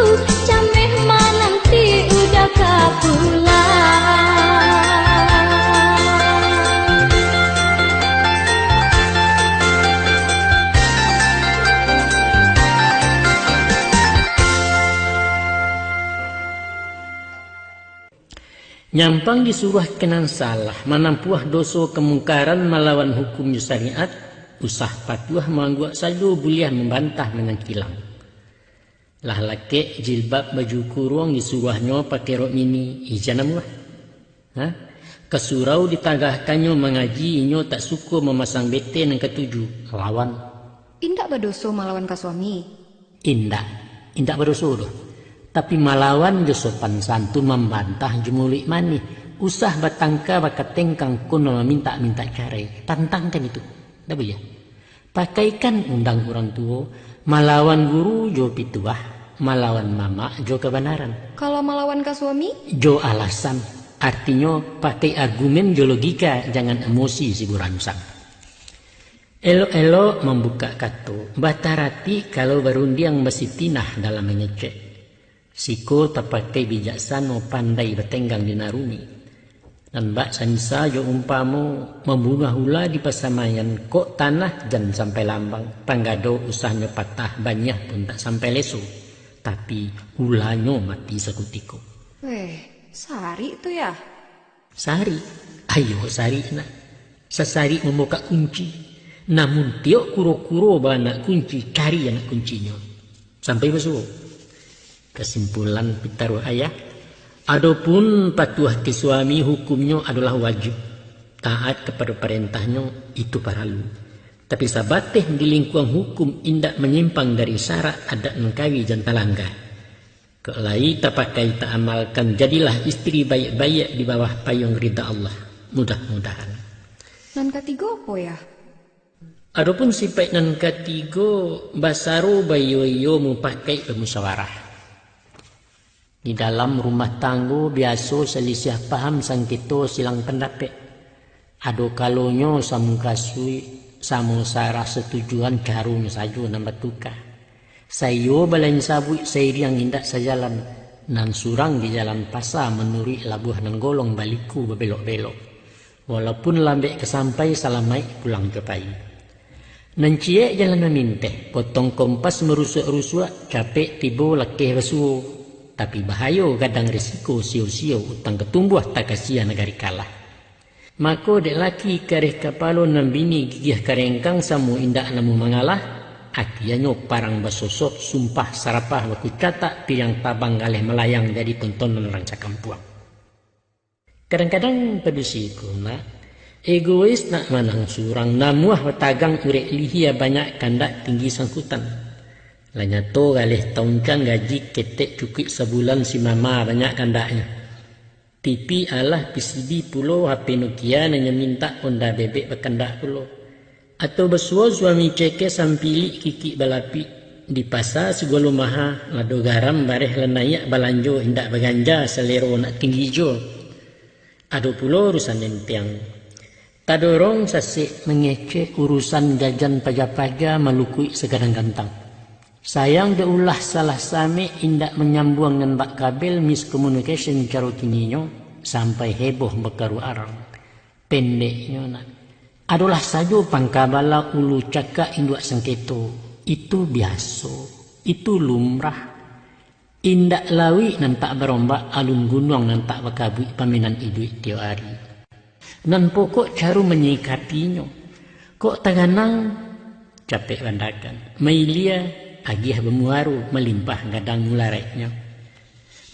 cameh mananti udah ka pulang. Nyampang disuruah ka nan salah, manampuah doso kamungkaran, malawan hukum jo syariat, usah patuah maangguak sajo, buliah mambantah manangkilang. Lah lakek jilbab baju kuruang, disuruahnyo pakai rok mini, ijan amuah. Ha? Ka surau ditagahkannyo mangaji, inyo tak suko mamasang bete nan katuju, lawan. Indak badoso malawan ka suami? Indak, indak badoso doh. Tapi malawan jo sopan santun, mambantah jo muluik manih, Usah batangka bakatengkang, konon mamintak-mintak carai. Tantangkan itu. Ndak buliah. Pakaikan undang urang tuo, malawan guru jo pituah, malawan mamak jo kabanaran. Kalau malawan ka suami? Jo alasan. Artinyo, pakai argumen jo logika, jangan emosi si buransang. Elok-elok mambukak kato, batarati kalau barundiang basitinah dalam mangecek. Siko tapakai bijaksano, pandai batenggang di nan rumik. Nan bak sansa jo umpamo, mambunuah ula di pasamaian, kok tanah jan sampai lambang, panggado usahnyo patah, baniah pun tak sampai leso, tapi ulanyo mati sakutiko. Weh, sarik tu yah? Sarik? Ayo sarik nak. Sasarik mambukak kunci. Namun tiok kuro-kuro baanak kunci, cari anak kuncinyo. Sampai basuo. Kasimpulan pitaruah ayah, adopun patuah ka suami hukumnyo adolah wajib. Taat kapado parantahnyo itu paralu. Tapi sabateh di lingkuang hukum indak manyimpang dari syarak adat nan kawi jan talangga. Kok lai tapakai taamalkan, jadilah istri baiak-baiak di bawah payuang rida Allah. Mudah-mudahan. Nan katigo apo yah? Adopun sipaik nan katigo, basaro baiyo-iyo, mupakaik bamusyawarah. Di dalam rumah tanggo biaso salisiah paham, sangketo, silang pandapek. Ado kalonyo samukasuik, samo saarah satujuan, caronyo sajo nan batuka. Saiyo balain sabuik, sairiang indak sajalan. Nan surang di jalan pasa, manuruik labuah nan golong, baliku babelok-belok. Walaupun lambek ka sampai, salamaik pulang jo pai. Nan ciek jalan maminteh, potong kompas marusuak-rusuak, capek tibo lakeh basuo. Tapi bahayo gadang risiko, sio-sio utang ka tumbuah, takasia nagari kalah. Mako dek laki kareh kapalo, nan bini gigih karengkang, samo indak namuah mangalah, akianyo parang basosok, sumpah sarapah bakucatak, piriang tabang galeh malayang, jadi tontonan urang sakampuang. Kadang-kadang padusi ko nak, egois nak manang surang, namuah batagang urek lihia, banyak kandak tinggi sangkutan. Lah nyato galeh tauncang, gaji ketek cukuik sabulan, si mama banyak kandaknyo. T V alah, P C B pulo, H P Nokia nan nyo mintak, Honda bebek bakandak pulo. Atau basuo suami cekeh, sampilik kikik balapik, di pasa sagalo maha, lado garam bareh lah naiak, balanjo indak baganja, salero nak tinggi jo. Ado pulo urusan nan tiang. Tadorong sasek mangecek, urusan jajan paja-paja, malukuik sagadang gantang. Sayang dek ulah salah samek, indak manyambuang nan bak kabel, miscommunication caro kininyo, sampai heboh bakaruah arang. Pendeknyo nak, adolah sajo pangka bala, ulu cakak induak sangketo. Itu biaso, itu lumrah. Indak lauik nan tak barombak, alun gunuang nan tak bakabuik, pamainan iduik tiok ari. Nan pokok caro manyikapinyo. Kok taganang, capek bandakan. Mailia, agiah bamuaro, malimpah gadang mularaiknyo.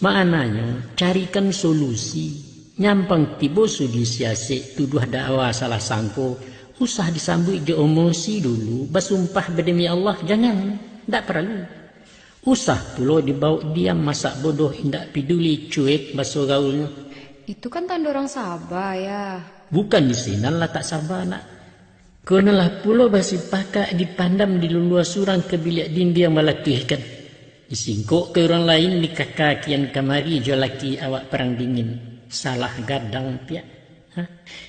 Maknanyo, carikan solusi. Nyampang tibo sudi siasek, tuduah dakwa salah sangko, usah disambuik jo emosi dulu, basumpah bademi Allah, jangan, ndak paralu. Usah pulo dibaok diam, masak bodoh indak piduli, cuek baso gaulnyo. Itu kan tando urang saba, yah. Bukan di sinan latak saba, nak. Konolah pulo basipakak, dipandam dilulua surang, ka biliak dindiang balatuihkan. Disingkok ka urang lain, dikaka kian kamari jo laki awak parang dingin. Salah gadang piak. Ha?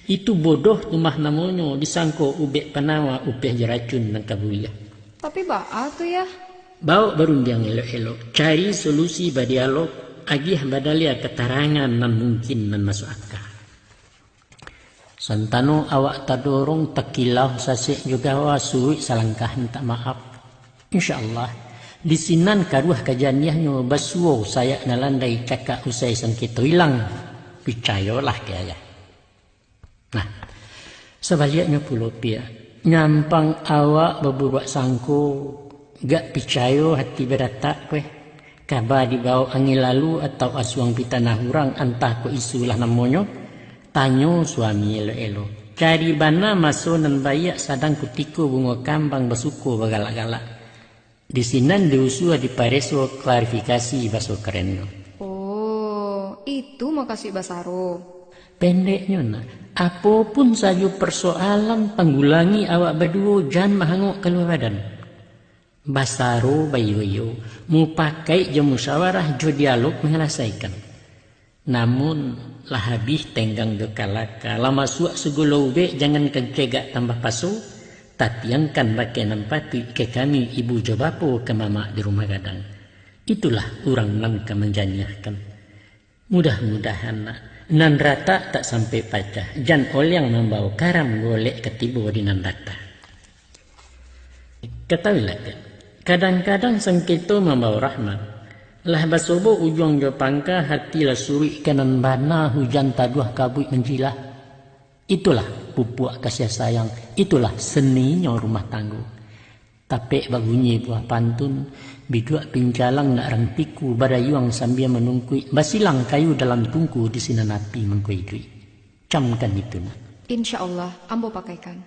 Itu bodoh tu mah namonyo, disangko ubek panawa, upeh jo racun nan ka buliah. Tapi baa tu, yah? Baok barundiang elok-elok, cari solusi badialog, agiah badalia katarangan nan mungkin, nan masuak aka. Santano awak tadorong, takilau, sasek jo gawa, suruik salangkah mintak maaf. Insya Allah, di sinan karuah kajaniahnyo, basuo sayak nan landai, cakak usai sangketo ilang. Picayolah ka ayah. Nah, sabaliaknyo pulo piak, nyampang awak baburuak sangko, gak picayo hati badatak kueh, kaba dibaok angin lalu atau asuang pitanah urang, antah kok isulah namonyo, tanyo suami elok-elok. Cari bana maso nan baiak, sadang kutiko bungo kambang, basuko bagalak-galak. Di sinan diusua dipareso, klarifikasi baso karennyo. Oh, itu makasuik basaro. Pendeknyo nak, apo pun sajo persoalan, tanggulangi awak baduo, jan mahangok kalua badan. Basaro baiyo-iyo, mupakaik jo musyawarah, jo dialog manyalasaikan. Namun, lah habih tenggang jo kalaka, lah masuak sagalo ubek, jangankan cegak tambah paso, tapi angkan bakeh nan patuik ka kami ibu jo bapo, ka mamak di rumah gadang. Itulah urang nan ka manjaniahkan. Mudah-mudahan nak, nan ratak tak sampai pacah, jan oliang mambawo karam, golek ka tibo di nan datar. Katawilah, kadang-kadang sangketo mambawo rahmat. Lah basobo ujuang jo pangka, hati lah suruik ka nan bana, hujan taduah kabuik manjilah. Itulah pupuak kasih sayang, itulah seninyo rumah tanggo. Tapek babunyi buah pantun, biduak pincalang nak rantiku, badayuang sambia manungkuik, basilang kayu dalam tungku, di sinan api mangko iduik. Camkan itu nak. Insya Allah, ambo pakaikan.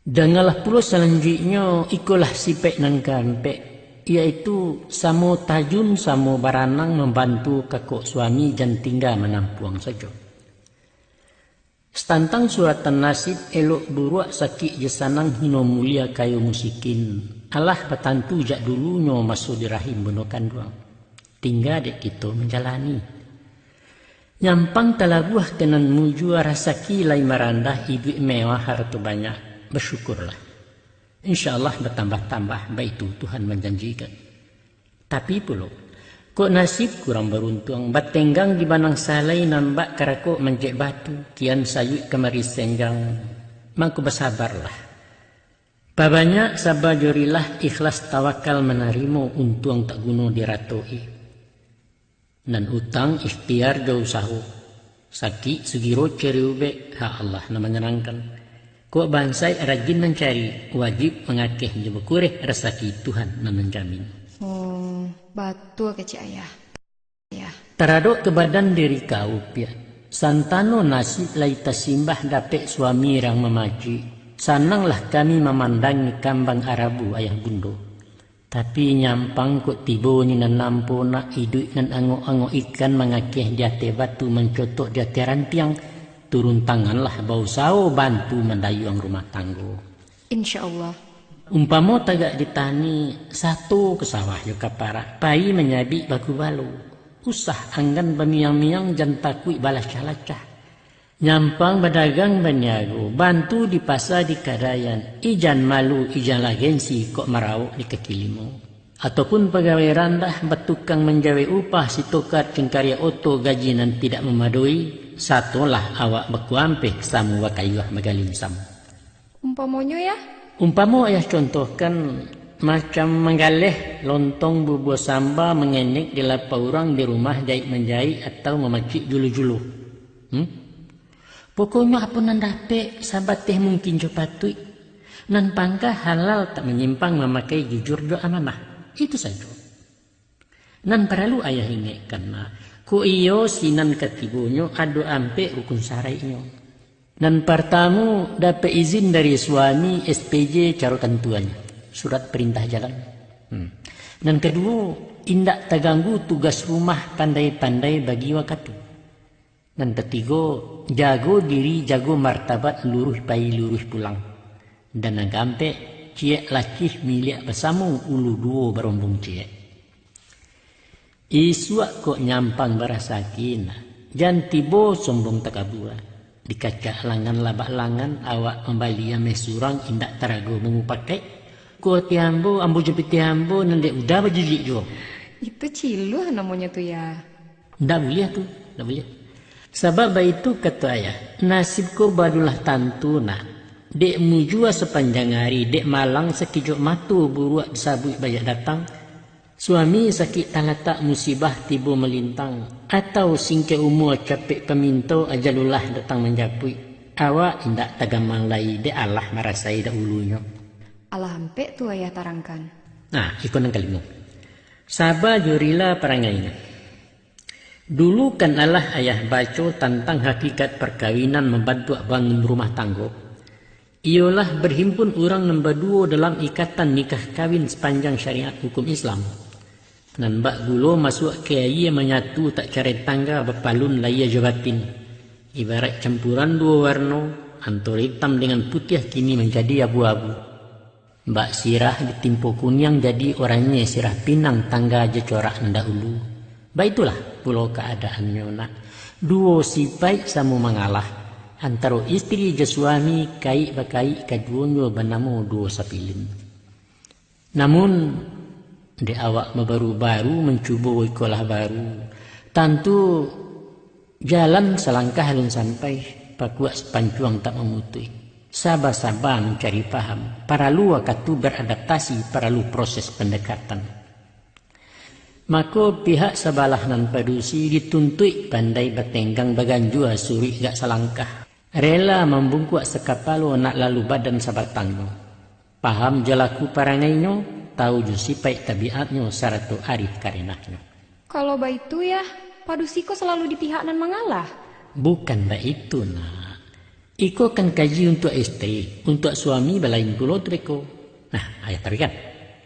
Dangalah pulo salanjuiknyo, ikolah sipek nan kaampek, yaitu samo tajun, samo baranang, mambantu kakok suami, jan tingga manampuang sajo. Satantang suratan nasib, elok buruak, sakik jo sanang, hino mulia, kayo musikin, alah batantu jak dulunyo, maso di rahim bundo kanduang. Tingga dek kito manjalani. Nyampang talabuah ka nan mujua, rasaki lai marandah, iduik mewah, harato banyak, basyukurlah. Insya Allah batambah-tambah, baitu Tuhan manjanjikan. Tapi pulo, kok nasib kurang baruntuang, batenggang di banang salai, nan bak karakok manjek batu, kian sayuik kamari senjang, mangko basabarlah. Pabanyak saba jo rilah, ikhlas tawakal manarimo, untuang tak guno diratoi. Nan utang ikhtiar jo usaho, sakik sugiro cari ubek, hak Allah nan manyanangkan. Kok bansaik rajin mancari, wajib mangakeh jo bakureh, rasaki Tuhan nan manjamin. Oh, batua kecek ayah. Ayah. Taradok ka badan diri ka upiak. Santano nasib lai tasimbah, dapek suami rang mamacik. Sananglah kami mamandangi kambang arabu ayah bundo. Tapi nyampang kok tibo ni nan nampo nak, iduik nan angok-angok ikan mangakeh di ateh batu, mancotok di ateh rantiang, turun tanganlah bausaho bantu mandayuang rumah tanggo. Insya Allah. Umpamo tagak di tani, sato ka sawah jo ka parak, pai manyabik bagubalo. Usah anggan bamiang-miang, jan takuik balacah-lacah. Nyampang badagang baniago, bantu di pasa di kadaian, ijan malu, ijanlah gengsi, kok marawok di kaki limo. Ataupun pagawai randah, batukang manjawek upah, sitokar cingkariak oto, gaji nan tidak mamadoi, satolah awak bakuampeh, samo bakayuah bagalinsam. Umpamonyo, Yah? Umpamo ayah contohkan, macam manggaleh lontong bubuah samba mangenek di lapa urang di rumah, jaik-manjaik atau mamacik julu-julu. Hmm? Pokoknyo apo nan dapek, sabateh mungkin jo patuik. Nan pangka halal tak manyimpang, mamakai jujur jo amanah. Itu sajo. Nan paralu ayah ingekkan, nak, kok iyo sinan katibonyo ado ampek rukun syaraiknyo. Nan partamo, dapek izin dari suami, S P J caro tantuannyo, surat perintah jalan. Hmm. Nan kaduo, indak taganggu tugas rumah, pandai-pandai bagi wakatu. Nan katigo, jago diri, jago martabat, luruih pai, luruih pulang. Dan nan kaampek, ciek lacih miliak basamo, ulu duo barombong ciek. Isuak kok nyampang barasaki, nak, jan tibo sombong takabua. Dikacak langan labak langan, awak mambali ameh surang, indak tarago mamupakaik. Kok ati ambo, ambo jo pitih ambo, nan dek uda bajijik juo. Itu ciluah namonyo tu, Yah. Ndak buliah tu, ndak buliah. Sabab baitu kato ayah, nasib ko badulah tantu, nak. Dek mujua sapanjang ari, dek malang sakijok mato, buruak disabuik baiak datang. Suami sakik talatak, musibah tibo malintang, atau singkek umua capek paminto, ajalullah datang manjapuik. Awak indak tagamang lai, dek alah marasai dahulunyo. Alah ampek tu ayah tarangkan. Nah, iko nan kalimo. Saba jo rila parangainyo. Dulu kan alah ayah baco tantang hakikat parkawinan mambantuak bangun rumah tanggo, iyolah barhimpun urang nan baduo dalam ikatan nikah kawin sapanjang syariat hukum Islam. Nan bak gulo masuak ka aia manyatu tak carai tangga bapalun lahia jo batin. Ibarat campuran duo warno, antaro itam dengan putiah kini manjadi abu-abu. Bak sirah ditimpo kuniang jadi oranye sirah pinang tangga jo corak nan dahulu. Baitulah pulo kaadaannyo nak. Duo sipaik samo mangalah, antaro istri jo suami kaik bakaik kaduonyo banamo duo sapilin. Namun, dek awak babaru-baru mancubo ikolah baru, tantu jalan salangkah alun sampai, pakuak sapancuang tak mamutuih. Saba-saba mancari paham, paralu wakatu beradaptasi, paralu proses pendekatan. Mako, pihak sabalah nan padusi dituntuik pandai batenggang baganjua suruik gak salangkah. Rela mambungkuak sakapalo nak lalu badan sabatangnyo. Paham jo laku parangainyo, tau jo sipaik tabiatnyo sarato arif karenahnyo. Kalau baitu, Yah, padusi ko salalu di pihak nan mangalah? Bukan baitu, nak. Iko kan kaji untuak istri, untuak suami balain pulo tu beko. Nah, ayah taruihkan.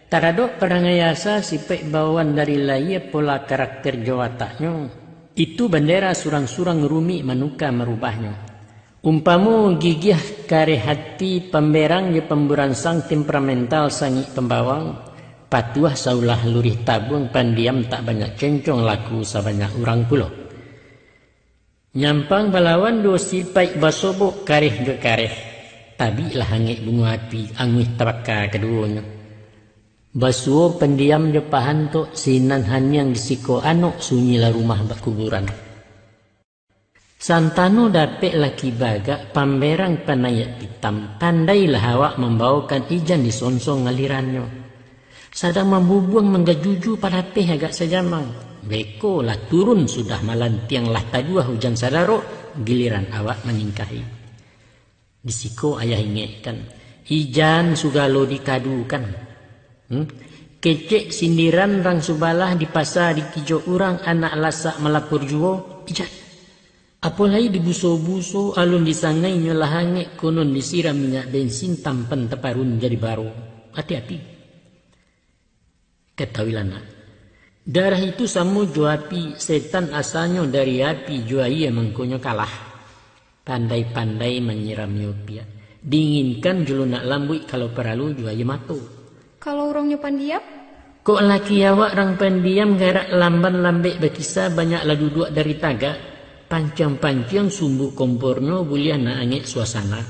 Taradok parangai asa sipaik bawaan dari lahia pola karakter jo wataknyo, itu bandera surang-surang rumik manuka marubahnyo. Umpamo gigiah kareh hati pamberang jo pamburansang temperamental sangik pambawang, patuah saulah lurih tabuang pandiam tak banyak cencong laku sabanyak urang pulo. Nyampang balawan duo sipaik basobok kareh jo kareh, tabiklah angek bungo api anguih tabaka kaduonyo. Basuo pandiam jo pahantok sinan haniang di siko anok sunyilah rumah bak kuburan. Santano dapek laki bagak pamberang panaiak pitam, pandailah awak mambaokan ijan disonsong alirannyo. Sadang mambubuang manggajuju palapeh agak sajamang. Beko lah turun sudah malantiang lah taduah ujan sadarok, giliran awak maningkahi. Di siko ayah ingekkan, ijan sugalo dikadukan. Hmm? Kecek sindiran rang subalah di pasa dikijok urang anak lasak malapor juo, ijan. Apo lai dibuso-buso alun disangainyo lah angek konon disiram minyak bensin tampan taparun jadi baro. Ati-ati. Katahuilah nak, darah itu samo jo api, setan asalnyo dari api, jo aia mangkonyo kalah. Pandai-pandai manyirami opiak. Dinginkan jo lunak lambuik, kalau paralu jo aia mato. Kalau urangnyo pandiam? Kok laki awak rang pandiam garak lamban lambek bakisa banyaklah duduak dari tagak, panciang-panciang sumbu kompornyo buliah nak angek suasana.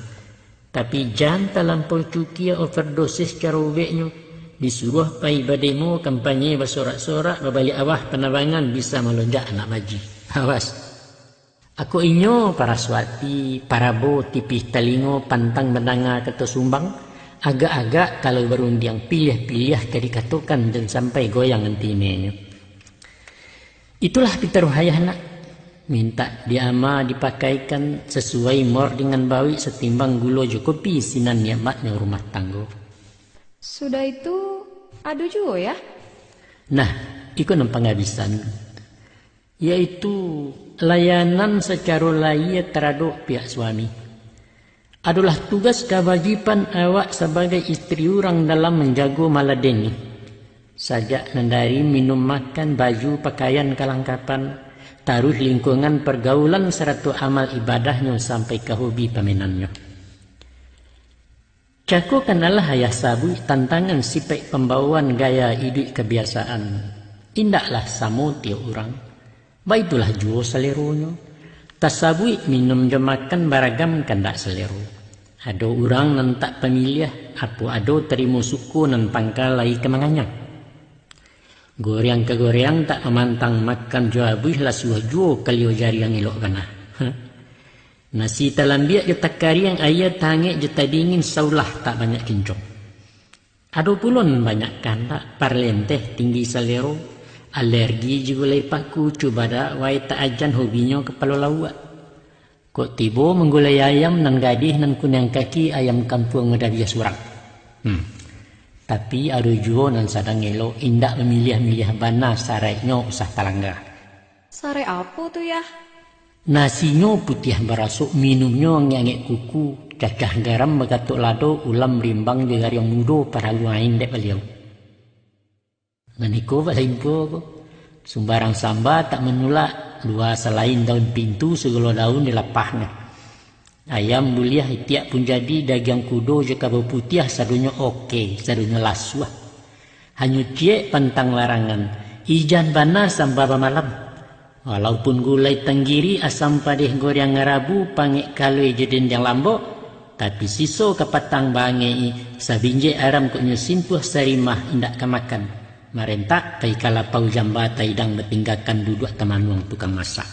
Tapi jan talampau cukia overdosis carobeknyo, disuruah pai bademo kampanye basorak-sorak babaliak awah panabangan bisa malonjak anak maji. Awas. Ako inyo, para suati, parabo, tipih talingo, pantang mandanga kato sumbang, agak-agak kalau barundiang piliah-piliah ka dikatokan jan sampai goyang antinenyo. Itulah pitaruah ayah nak, mintak diama dipakaikan sasuai mor dengan bawik satimbang gulo jo kopi sinan nikmatnyo rumah tanggo. Sudah itu, ado juo, Yah? Nah, iko nan pangabisan. Yaitu layanan sacaro lahia taradok pihak suami. Adolah tugas kawajiban awak sabagai istri urang dalam manjago maladeni. Sajak nan dari minum makan, baju, pakaian, kalangkapan, taruih lingkungan pargaulan sarato amal ibadahnyo sampai ka hobi pamenannyo. Cako kan alah ayah sabuik tantangan sipaik pambawaan gaya iduik kabiasaan. Indaklah samo tiok urang. Baitulah juo saleronyo. Tasabuik minum jo makan baragam kandak salero. Ado urang nan tak pamiliah, apo ado tarimo suko nan pangka lai ka manganyang. Goreang ka goreang tak mamantang makan jo abuih lasuah juo kalio jariang elok bana. Heh. Nasi talambiak jo takariang, aia taangek jo tadingin saulah tak banyak kincong. Ado pulo nan banyak kandak, parlenteh tinggi salero, alergi jo gulai paku, cubadak wae tak ajan hobinyo kapalo lauak. Kok tibo manggulai ayam nan gadih nan kuniang kaki ayam kampuang madabiah surang. Hmm. Tapi ado juo nan sadang elok, indak mamiliah-miliah bana saraiknyo usah talangga. Saraik apo tu, Yah? Nasinyo putiah barasok, minumnyo angek-angek kuku, cacah garam bagatok lado, ulam rimbang jo gariang mudo paralu ain dek baliau. Nan iko bak limpo ko. Sumbarang samba tak manulak, lua salain daun pintu, sagalo daun dilapahnyo. Ayam buliah itiak pun jadi, dagiang kudo jo kabau putiah, sadonyo oke, sadonyo lasuah. Hanyo ciek pantang larangan, ijan bana samba bamalam. Walaupun gulai tanggiri, asam padeh goreang ngarabu, pangek kalui jo dendiang lambok, tapi siso kapatang baangek i, sabinjek aram kok nyo simpuah sarimah indak ka makan. Marentak pai ka lapau jamba taidang, batinggakan duduak tamanuang tukang masak.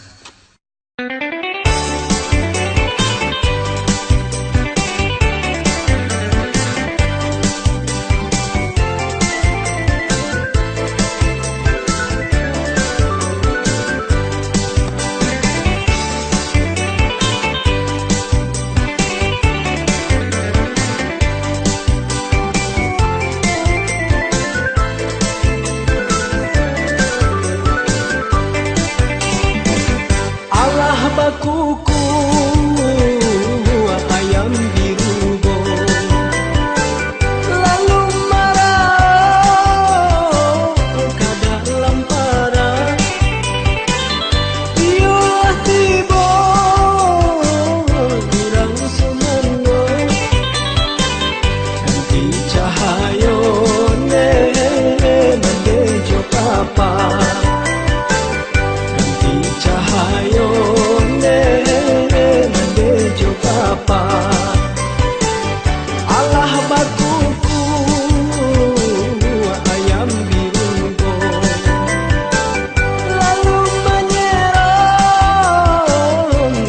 Alah bakuku ayam di rugo, lalu maraok ka dalam parak. Iyo lah tibo urang sumando, ganti cahayo ne mande jo kapa. Ganti cahayo ne mande jo kapa. Alah bakuku ayam di rugo, lalu manyerong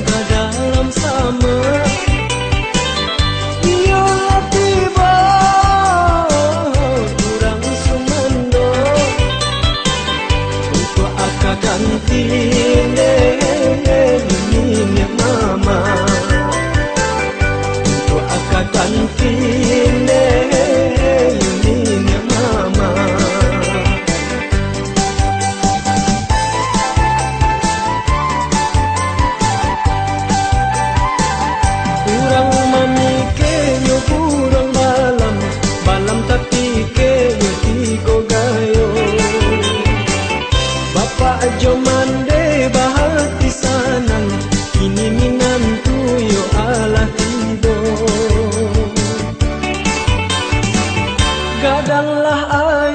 ka dalam sama. Iyo lah tibo urang sumando, untuak aka ganti ne niniak mama. Untuak aka ganti ne niniak mama. Urang mamikenyo buruang balam, balam tapikenyo tigo gayo. Bapak jo mande bahati sanang, kini minantu yo alah tibo. Gadanglah aia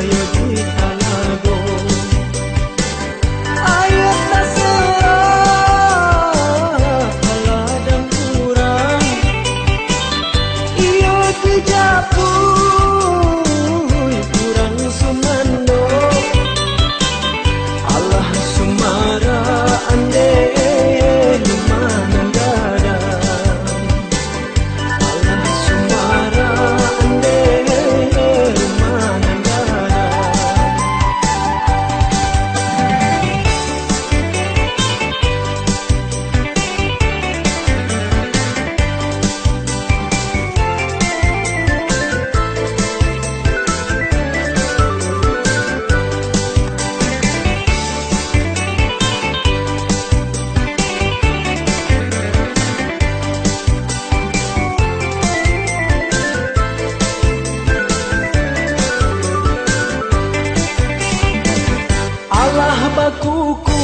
yo di talago. Aia taserah ka ladang urang, iyo dijapuik urang sumando. Alah sumara ande manang gadang. Alah sumara ande manang gadang. Alah bakuku